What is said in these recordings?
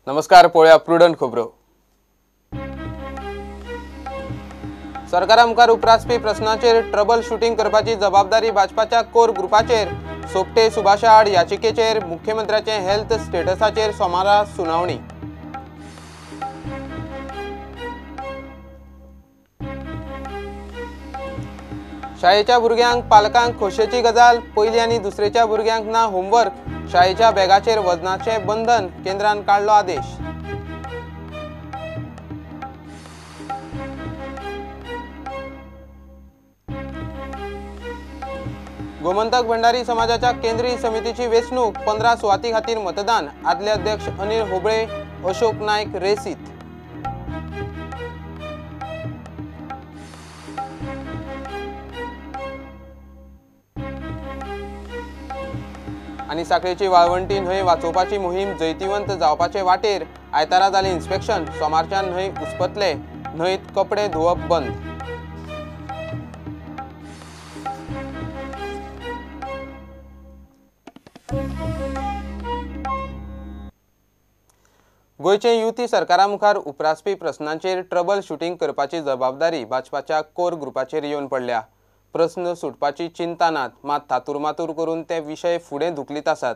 नमस्कार, पळोवया प्रुडंट खबरो. सरकारा मुखार उप्रासपी प्रस्नाचेर ट्रबल शूटिंग करपाची जबाबदारी भाजपाच्या कोर ग्रुपाचेर. सोपटे सुभाषा आड याचिकेचेर मुख्यमंत्र्याचे हेल्थ स्टेटसाचेर सोमारा सुनावणी. शाळेच्या भुरग्यांक पालकांक खोशेची गजाल, पयली आनी दुसरेच्या भुरग्यांक ना होमवर्क. शाळेच्या बॅगाचेर वजनाचें बंधन, केंद्रान काडलो आदेश. गोमंतक भंडारी समाजाच्या केंद्रीय समितीची वेंचणूक, 15 सुवाती खातीर मतदान. आदले अध्यक्ष अनिल होबळे, अशोक नायक रेसीत. आनी साखळेची वाळवंटी न्हंय वाचोवपाची मोहीम जैतिवंत जावपाचे वाटेर. आयतारा जालें इन्स्पेक्शन, सोमारच्यान न्हंय उसपतले, न्हंयत कपडे धुवप बंद. गोंयचे युती सरकारा मुखार उप्रासपी प्रस्नांचेर ट्रबल शूटिंग करपाची जबाबदारी भाजपाच्या कोर ग्रुपाचेर येवन पडल्या. प्रस्न सुटपाची चिंता नात, मात थातूरमातूर करून ते विशय फुडें धुकलीत आसात.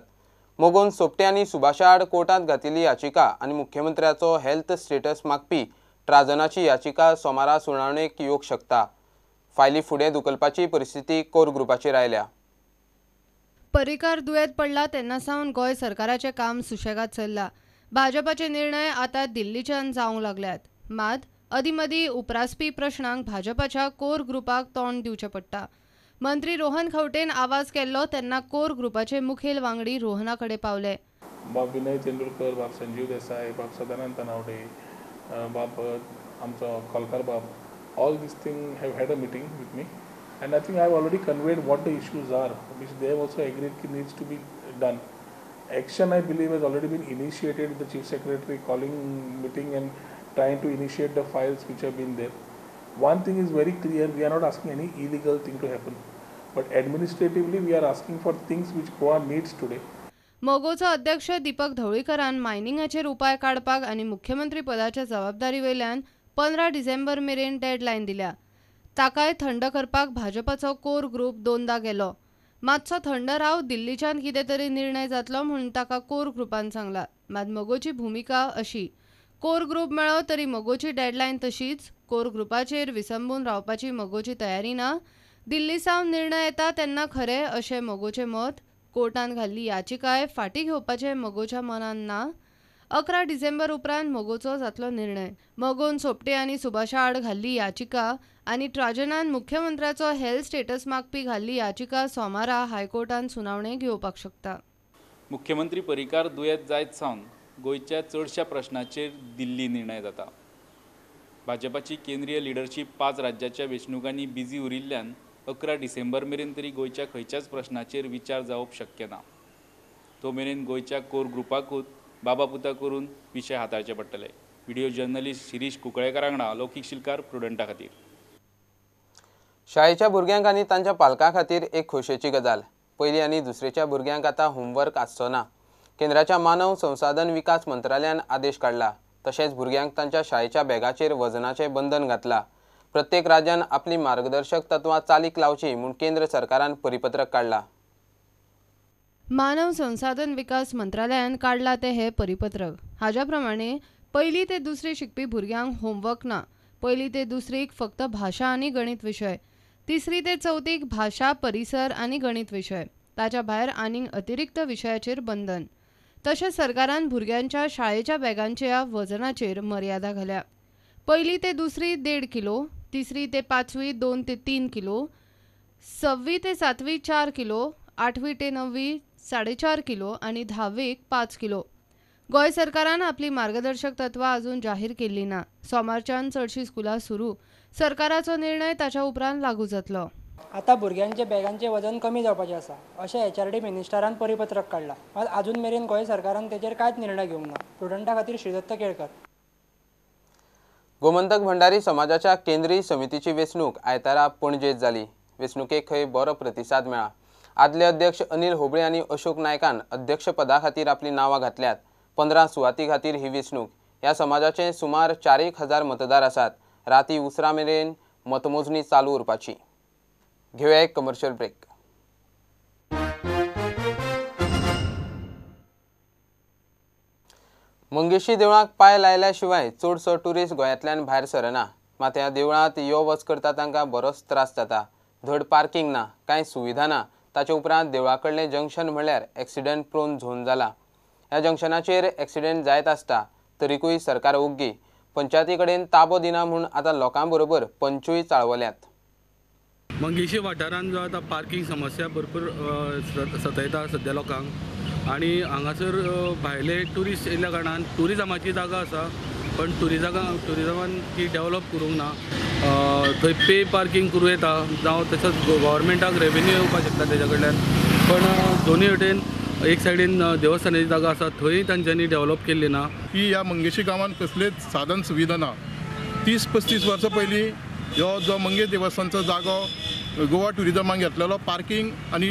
मोगोन सोपटे आनी सुभाषा आड कोर्टांत घातिल्ली याचिका आनी मुख्यमंत्र्याचो हेल्थ स्टेटस मागपी ट्राजनाची याचिका सोमारा सुनावणेक येवंक शकता. फायली फुडें धुकलपाची परिस्थिती कोर ग्रुपाचेर आयल्या. पर्रीकार दुयेंत पडला तेन्ना सावन गोंय सरकाराचें काम सुशेगाद चल्लां. भाजपाचे निर्णय आतां दिल्लीच्यान जावंक लागल्यात. मात अदीमदीं उप्रासपी प्रश्नांक भाजपाच्या कोर ग्रुपाक तोंड दिवचें पडटा. मंत्री रोहन खंवटेन आवाज केल्लो तेन्ना कोर ग्रुपाचे मुखेल वांगडी रोहना कडेन पावले. बाब विनय तेंडुलकर, बाब संजीव देसाय, बाब सदानंद तानावडे, बाब आमचो खोलकार बाब, all this thing have had a meeting with me and I think I have already conveyed what the issues are which they have also agreed की needs to be done. Action, I believe, has already been initiated with the Chief Secretary calling meeting and trying to initiate the files which have been there. One thing is very clear, we are not asking any illegal thing to happen, but administratively we are asking for things which Goa needs today. मगोचो अध्यक्ष दीपक धवळीकरान मायनिंगाचेर उपाय काडपाक आनी मुख्यमंत्री पदाच्या जबाबदारी वयल्यान 15 डिसेंबर मेरेन deadline दिल्या. ताकाय थंड करपाक भाजपाचो कोर ग्रुप दोनदा गेलो. मातसो थंड राव, दिल्लीच्यान कितें तरी निर्णय जातलो म्हणून ताका कोर ग्रुपान सांगला. मात मगोची भुमिका अशी, कोर ग्रुप मेळ्ळो तरी मगोची डेडलायन तशीच. कोर ग्रुपाचेर विसंबून रावपाची मगोची तयारी ना. दिल्ली सावन निर्णय येता तेन्ना खरें अशें मगोचें मत. कोर्टान घाल्ली याचिकाय फाटीं घेवपाचें मगोच्या मनान ना. 11 डिसेंबर उपरांत मगोचो जातलो निर्णय. मगोन सोपटे आनी सुभाषा आड घाल्ली याचिका आनी ट्राजनान मुख्यमंत्र्याचो हेल्थ स्टेटस मागपी घाल्ली याचिका सोमारा हायकोर्टान सुनावणी घेवपाक शकता. मुख्यमंत्री पर्रीकार दुयेंत जायत सावन गोंयच्या चडश्या प्रश्नाचेर दिल्ली निर्णय जाता. भाजपाची केंद्रीय लिडरशीप 5 राज्याच्या वेंचणुकांनी बिजी उरिल्ल्यान 11 डिसेंबर मेरेन तरी गोंयच्या खंयच्याच प्रश्नाचेर विचार जावप शक्य ना. तो मेरेन गोंयच्या कोर ग्रुपाकूच बाबा पुता करून विशय हाताळचे पडटले. व्हिडिओ जर्नलिस्ट शिरीष कुंकळेकर वांगडा लौकीक शिलकार, प्रुडंटा खातीर. शाळेच्या भुरग्यांक आनी तांच्या पालकां खातीर एक खोशयेची गजाल, पयली आनी दुसरेच्या भुरग्यांक आतां होमवर्क आसचो ना. केंद्राच्या मानव संसाधन विकास मंत्रालयान आदेश काडला. तशेंच भुरग्यांक तांच्या शाळेच्या बॅगाचेर वजनाचें बंधन घातलां. प्रत्येक राज्यान आपली मार्गदर्शक तत्वां चालीक लावची म्हूण केंद्र सरकारान परिपत्रक काडलां. मानव संसाधन विकास मंत्रालयान काडला ते हे परिपत्रक. हाज्या प्रमाणे पयली ते दुसरी शिकपी भुरग्यांक होमवर्क ना. पयली ते दुसरीक फक्त भाशा आनी गणित विशय, तिसरी ते चवथीक भाशा, परिसर आनी गणित विशय, ताच्या भायर आनीक अतिरिक्त विशयाचेर बंधन. तशेंच सरकारान भुरग्यांच्या शाळेच्या बॅगांच्या वजनाचेर मर्यादा घाल्या. पयली ते दुसरी 1.5 किलो, तिसरी ते पांचवी 2 ते 3 किलो, सव्वी ते सातवी 4 किलो, आठवी ते नववी 4.5 किलो आनी धावेक 5 किलो. गोंय सरकारान आपली मार्गदर्शक तत्वां अजून जाहीर केल्ली ना. सोमारच्यान चडशीं स्कुलां सुरू. सरकाराचो निर्णय ताच्या उपरांत लागू जातलो. आतां भुरग्यांचे बॅगांचें वजन कमी जावपाचें आसा अशें एचआरडी मिनिस्टरान परिपत्रक काडलां. मात आजून मेरेन गोंय सरकारान तेजेर कांयच निर्णय घेवंक ना. प्रुडंटा खातीर श्रीदत्त केळकर. गोमंतक भंडारी समाजाच्या केंद्रीय समितीची वेंचणूक आयतारा पणजेंत जाली. वेंचणुकेक खंय बरो प्रतिसाद मेळ्ळा. आदले अध्यक्ष अनिल होबळे आनी अशोक नायकान अध्यक्षपदा खातीर आपली नांवां घातल्यात. 15 सुवाती खातीर ही वेंचणूक. ह्या समाजाचे सुमार 4,000 मतदार आसात. राती उसरां मेरेन मतमोजणी चालू उरपाची. घेवया एक कमर्शियल ब्रेक. मंगेशी देवळाक पांय लायल्या शिवाय चडसो ट्युरिस्ट गोंयांतल्यान भायर सरना. मात ह्या देवळांत यो वच करता तांकां बरोच त्रास जाता. धड पार्किंग ना, कांय सुविधा ना. ताचे उपरांत देवळा कडलें जंक्शन म्हणल्यार एक्सिडंट प्रोन झोन जाला. ह्या जंक्शनाचेर एक्सिडंट जायत आसता, तरीकूय सरकार ओग्गी. पंचायती कडेन ताबो दिना म्हूण आतां लोकां बरोबर पंचूय चाळवल्यात. मंगेशी वाठारांत जो आतां पार्किंग समस्या भरपूर सतायता सद्या लोकांक आनी हांगासर भायले ट्युरिस्ट येयल्ल्या कारणान ट्युरिजमाची जागा आसा, पण ट्युरिजमान ती डेवलप करूंक ना. थंय पे पार्किंग करूं येता जावं तसोच गव्हर्मेंटाक रेवेन्यू येवपाक शकता तेज्या कडल्यान, पण दोनूय वटेन एक सायडीन देवस्थानाची जागा आसा थंय तांच्यांनी डेवलप केल्ली ना. की ह्या मंगेशी गांवांत कसलेच साधन सुविधा ना. 30-35 वर्सां पयलीं ह्यो जो मंगेश देवस्थानचो जागो गोवा ट्युरिजमाक घेतलेलो पार्किंग आनी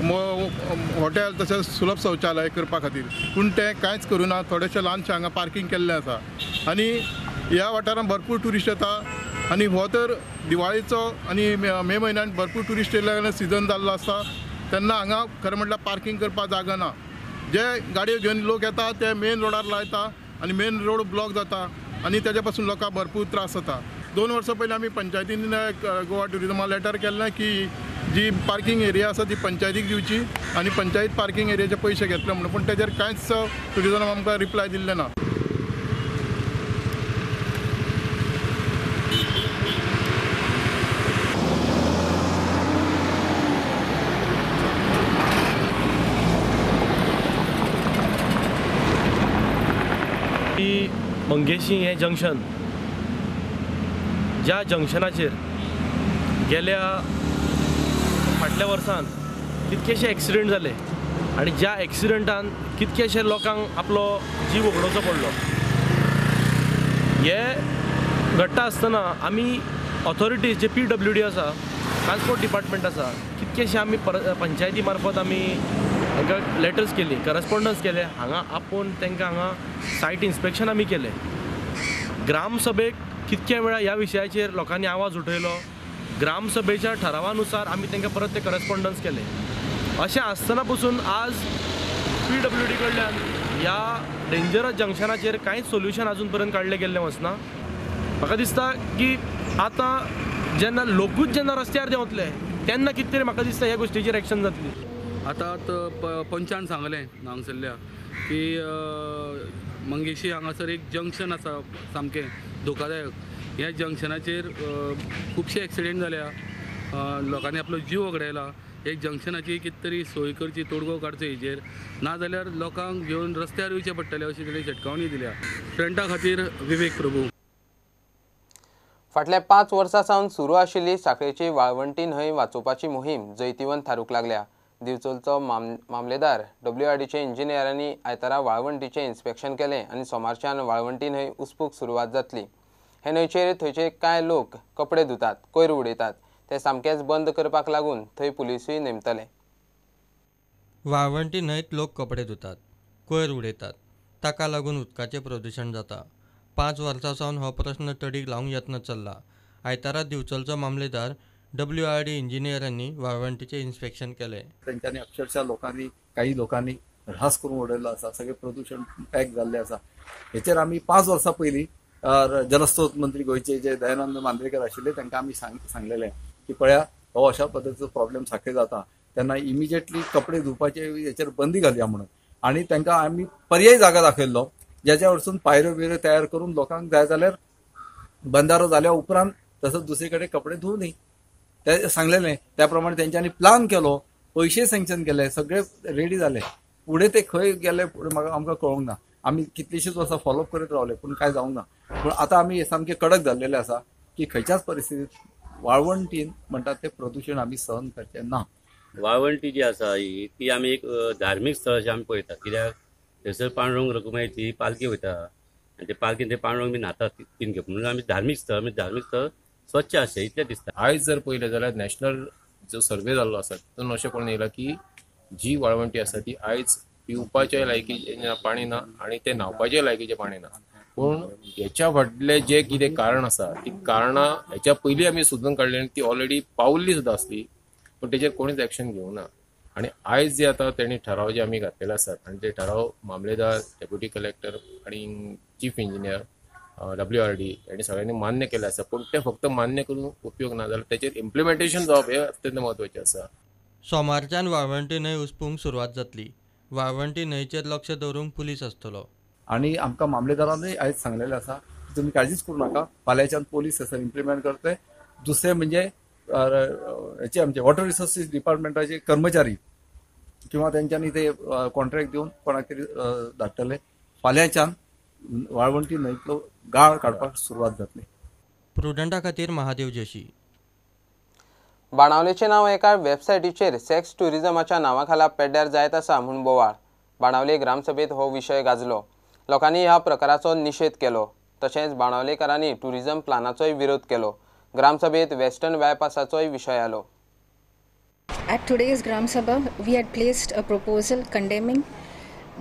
हॉटेल तशेंच सुलभ शौचालय करपा खातीर, पूण तें कांयच करूं ना. थोडेशें ल्हानशें हांगा पार्किंग केल्लें आसा आनी ह्या वाठारांत भरपूर ट्युरिस्ट येता आनी हो तर दिवाळेचो आनी मे म्हयन्यान भरपूर ट्युरिस्ट येयल्ल्या सिजन जाल्लो आसता तेन्ना हांगा खरें म्हटल्यार पार्किंग करपाक जागा ना. जे गाडयो घेवन लोक येता ते मेन रोडार लायता आनी मेन रोड ब्लॉक जाता आनी तेजे पासून लोकांक भरपूर त्रास जाता. 2 वर्सां पयलीं आमी पंचायतीन गोवा ट्युरिजमा लेटर केल्लें की जी पार्किंग एरिया आसा ती पंचायतीक दिवची आनी पंचायत पार्किंग एरियाचे पयशे घेतले म्हणून, पूण तेजेर कांयच ट्युरिजमान आमकां रिप्लाय दिल्लें ना. मंगेशी हें जंक्शन, ज्या जंक्शनाचेर गेल्या फाटल्या वर्सान कितकेशे एक्सिडंट जाले आनी ज्या एक्सिडंटान कितकेशे लोकांक आपलो जीव वगडोवचो पडलो. हे घडटा आसतना आमी ऑथॉरिटीज जे PWD आसा, ट्रान्सपोर्ट डिपार्टमेंट आसा, कितकेशे आमी पंचायती मार्फत आमी तांकां लेटर्स केली, करस्पोंडन्स केले, हांगा आपोवन तांकां हांगा सायट इन्स्पेक्शन आमी केलें. ग्रामसभेक कितक्या वेळा ह्या विशयाचेर लोकांनी आवाज उठयलो. ग्रामसभेच्या ठरावानुसार आमी तांकां परत ते करस्पोंडन्स केले. अशें आसतना पसून आज PWD कडल्यान ह्या डेंजरस जंक्शनाचेर कांयच सोल्युशन आजून पर्यंत काडलें गेल्लें वचना. म्हाका दिसता की आतां जेन्ना लोकूच जेन्ना रस्त्यार देंवतले तेन्ना कितें तरी म्हाका दिसता ह्या गोश्टीचेर एक्शन जातली. आतां पंचान सांगलें हांगसरल्या की मंगेशी हांगासर एक जंक्शन आसा सामकें धोकादायक. ह्या जंक्शनाचेर खुबशे एक्सिडेंट जाल्या, लोकांनी आपलो जीव वगडायला. एक जंक्शनाची कितें तरी सोय करची, तोडगो काडचो हेजेर, नाजाल्यार लोकांक घेवन रस्त्यार येवचें पडटलें अशी ताणें शिटकावणी दिल्या. ट्रेंडा खातीर विवेक प्रभू. फाटल्या 5 वर्सां सावन सुरू आशिल्ली साखळेची वाळवंटी न्हंय वाचोवपाची मोहीम जैतिवंत थारूंक लागल्या. दिवचलचो मामलेदार WRDचे इंजिनियरांनी आयतारा वाळवंटीचें इन्स्पेक्शन केलें आनी सोमारच्यान वाळवंटी न्हंय उसपूक सुरवात जातली. हे न्हंयचेर थंयचे कांय लोक कपडे धुतात, कोयर उडयतात, ते सामकेंच बंद करपाक लागून थंय पुलिसूय नेमतले. वाळवंटी न्हंयत लोक कपडे धुतात, कोयर उडयतात, ताका लागून उदकाचें प्रदुशण जाता. 5 वर्सां सावन हो प्रस्न तडीक लावंक यत्न चल्ला. आयतारा दिवचलचो मामलेदार WRD इंजिनियरांनी वाळवंटीचें इन्स्पेक्शन केलें. तेंच्यांनी अक्षरशः लोकांनी, काही लोकांनी ऱ्हास करून उडयल्लो आसा, सगळें प्रदूशण पॅक जाल्लें आसा. हेचेर आमी 5 वर्सां पयलीं जलस्रोत मंत्री गोंयचे जे दयानंद मांद्रेकर आशिल्ले तांकां आमी सांगलेलें की पळया हो अशा पद्दतीचो प्रॉब्लेम साखळे जाता तेन्ना इमिजिएटली कपडे धुवपाचे हेचेर बंदी घालया म्हणून, आनी तांकां आमी पर्यायी जागा दाखयल्लो ज्याच्या वरसून पायऱ्यो बियऱ्यो तयार करून लोकांक जाय जाल्यार बंधारो जाल्या उपरांत तसोच दुसरे कडेन कपडे धुवू न्ही ते सांगलेलें. त्या प्रमाणे तेंच्यांनी प्लान केलो, पयशे सँक्शन केले, सगळे रेडी जाले. फुडें ते खंय गेले फुडें म्हाका आमकां कळोंक ना. आमी कितलींशींच वर्सां फॉलोअप करीत रावले पूण कांय जावंक ना. पूण आतां आमी सामकें कडक जाल्लेलें आसा की खंयच्याच परिस्थितीत वाळवंटीन म्हणटात तें प्रदूशण आमी सहन करचें ना. वाळवंटी जी आसा ही ती आमी एक धार्मीक स्थळ अशें आमी पळयतात, कित्याक थंयसर पांडुरंग रखुमाईची पालखी वयता आनी ते पालखीन ते पांडुरंग बी न्हातात 3 खेप, म्हणून आमी धार्मीक स्थळ, आमी धार्मीक स्थळ स्वच्छ आसचें इतलें दिसता. आयज जर पळयलें जाल्यार नॅशनल जो सर्वे जाल्लो आसा तातूंत अशें कळून येयलां की जी वाळवंटी आसा ती आयज पिवपाचे लायकीचें पाणी ना आनी तें न्हावपाचे लायकीचें पाणी ना. पूण हेच्या फाटलें जें कितें कारण आसा ती कारणां हेच्या पयलीं आमी सोदून काडली आनी ती ऑलरेडी पावल्ली सुद्दां आसली, पूण तेचेर कोणीच एक्शन घेवंक ना. आनी आयज जे आतां तेणी ठराव जे आमी घातलेले आसात आनी ते ठराव मामलेदार, डेप्युटी कलेक्टर आनी चीफ इंजिनियर WRD हांणी सगळ्यांनी मान्य केलें आसा. पूण तें फक्त मान्य करून उपयोग ना जाल्यार तेचेर इम्प्लिमेंटेशन जावप हें अत्यंत म्हत्वाचें आसा. सोमारच्यान वाळवंटी न्हंय उसपूंक सुरवात जातली. वाळवंटी न्हंयचेर लक्ष दवरूंक पुलीस आसतलो. आनी आमकां मामलेदारानूय आयज सांगलेलें आसा तुमी काळजीच करूं नाका, फाल्यांच्यान पोलीस थंयसर इम्प्लिमेंट करतले. दुसरें म्हणजे हेचे आमचे वॉटर रिसोर्सीस डिपार्टमेंटाचे कर्मचारी किंवा तेंच्यांनी ते कॉन्ट्रॅक्ट दिवन कोणाक तरी धाडटले. फाल्यांच्यान वाळवंटी न्हंयतलो गाळ काडपाक सुरवात जातली. प्रुडंटा खातीर महादेव जोशी. बाणावलेचें नांव एका वेबसायटीचेर सेक्स ट्युरिजमाच्या नांवा खाला पेड्ड्यार जायत आसा म्हूण बोवाळ. बाणावले ग्रामसभेत हो विशय गाजलो. लोकांनी ह्या प्रकाराचो निशेध केलो. तशेंच बाणावलेकारांनी ट्युरिजम प्लानाचोय विरोध केलो. ग्रामसभेत वेस्टर्न बायपासाचोय विशय आलो. At today's Gram Sabha, we had placed a proposal condemning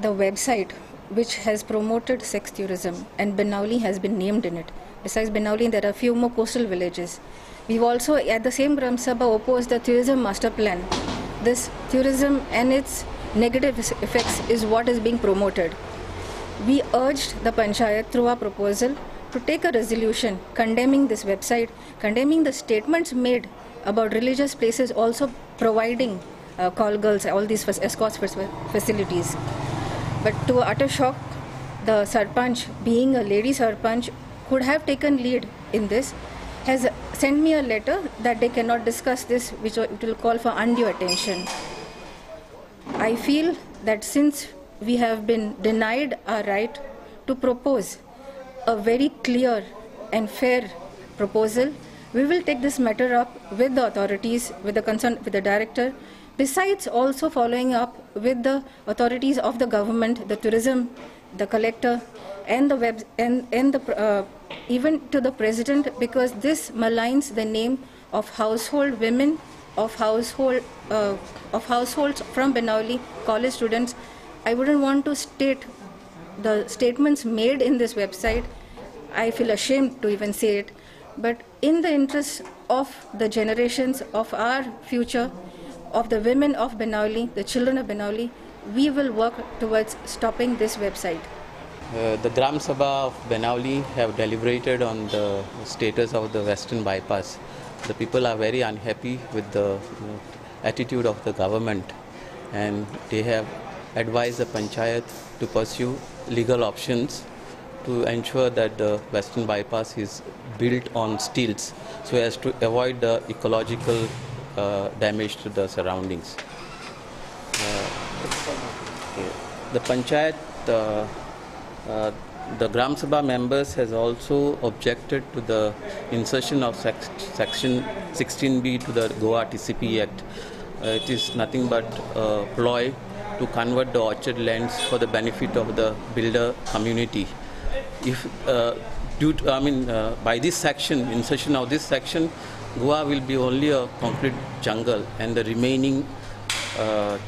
the website which has promoted sex tourism, and Benaulim has been named in it. Besides Benaulim, there are few more coastal villages. We've also at the same Gram Sabha opposed the tourism master plan. This tourism and its negative effects is what is being promoted. We urged the panchayat through our proposal to take a resolution condemning this website, condemning the statements made about religious places also providing call girls, all these escorts facilities. But to utter shock, the sarpanch, being a lady sarpanch, could have taken lead in this, has sent me a letter that they cannot discuss this, which it will call for undue attention. I feel that since we have been denied our right to propose a very clear and fair proposal, we will take this matter up with the authorities, with the concern, with the director, besides also following up with the authorities of the government, the tourism, the collector, and the web, and the even to the president, because this maligns the name of household women, of households from Benaulim, college students. I wouldn't want to state the statements made in this website. I feel ashamed to even say it, but in the interest of the generations of our future, of the women of Benaulim, the children of Benaulim, we will work towards stopping this website. The Gram Sabha of Benaulim have deliberated on the status of the Western Bypass. The people are very unhappy with the attitude of the government, and they have advised the panchayat to pursue legal options to ensure that the Western Bypass is built on stilts so as to avoid the ecological damage to the surroundings. The panchayat, the Gram Sabha members has also objected to the insertion of section 16B to the Goa TCP Act. It is nothing but a ploy to convert the orchard lands for the benefit of the builder community. If due to, by this section, insertion of this section, Goa will be only a concrete jungle, and the remaining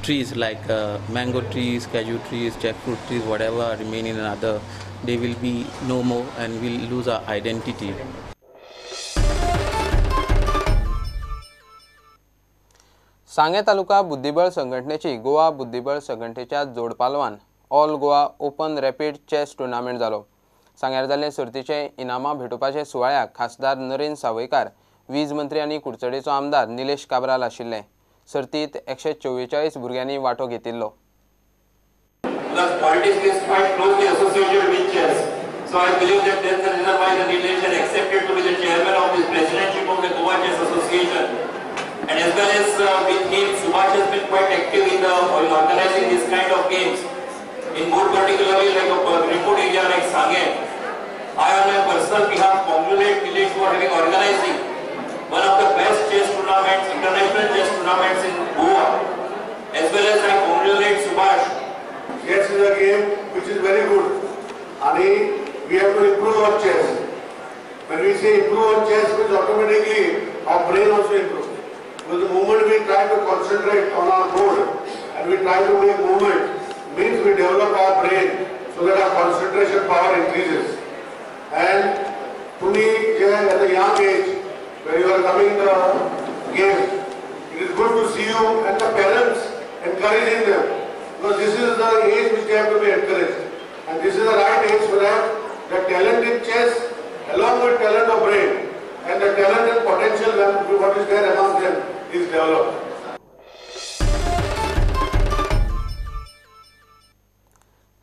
trees like mango trees, cashew trees, jackfruit trees, whatever remain in another, they will be no more and we'll lose our identity. Sanguem taluka बुद्धिबळ संघटनेची गोवा बुद्धिबळ संघटनेच्या जोडपालवान all Goa open rapid chess tournament जालो. सांग्यार जाल्ले सर्तीचे इनामां भेटोवपाचे सुवाळ्याक खासदार नरेंद्र सावयकार, वीज मंत्री आनी कुडचडेचो आमदार निलेश काब्राल आशिल्ले. सर्तीत 144 भुरग्यांनी वांटो घेतिल्लो. Politics is quite closely associated with chess. So I believe that that's the reason why the Nilesh had accepted to be the chairman of this presidentship of the Goa Chess Association. And as well as with him, Subhash has been quite active in organizing this kind of games. In more particularly like a remote area like Sanguem. I on my personal behalf congratulate Nilesh for having organizing one of the best chess tournaments, international chess tournaments in Goa. As well as I congratulate Subhash. Chess is a game which is very good. And we have to improve our chess. When we say improve our chess, means automatically our brain also improves. Because the moment we try to concentrate on our board and we try to make movement, means we develop our brain so that our concentration power increases. And to me, at a young age, when you are coming the game, it is good to see you and the parents encouraging them, because this is the age which they have to be encouraged. And this is the right age so that the talent in chess along with talent of brain and the talent and potential what is there among them is developed.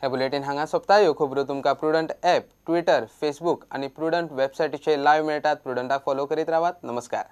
हे bulletin हांगा सोंपता. ह्यो खबरो तुमकां prudent app, Twitter, Facebook आनी prudent वेबसायटीचेर live मेळटात. प्रुडंटाक follow करीत रावात. नमस्कार.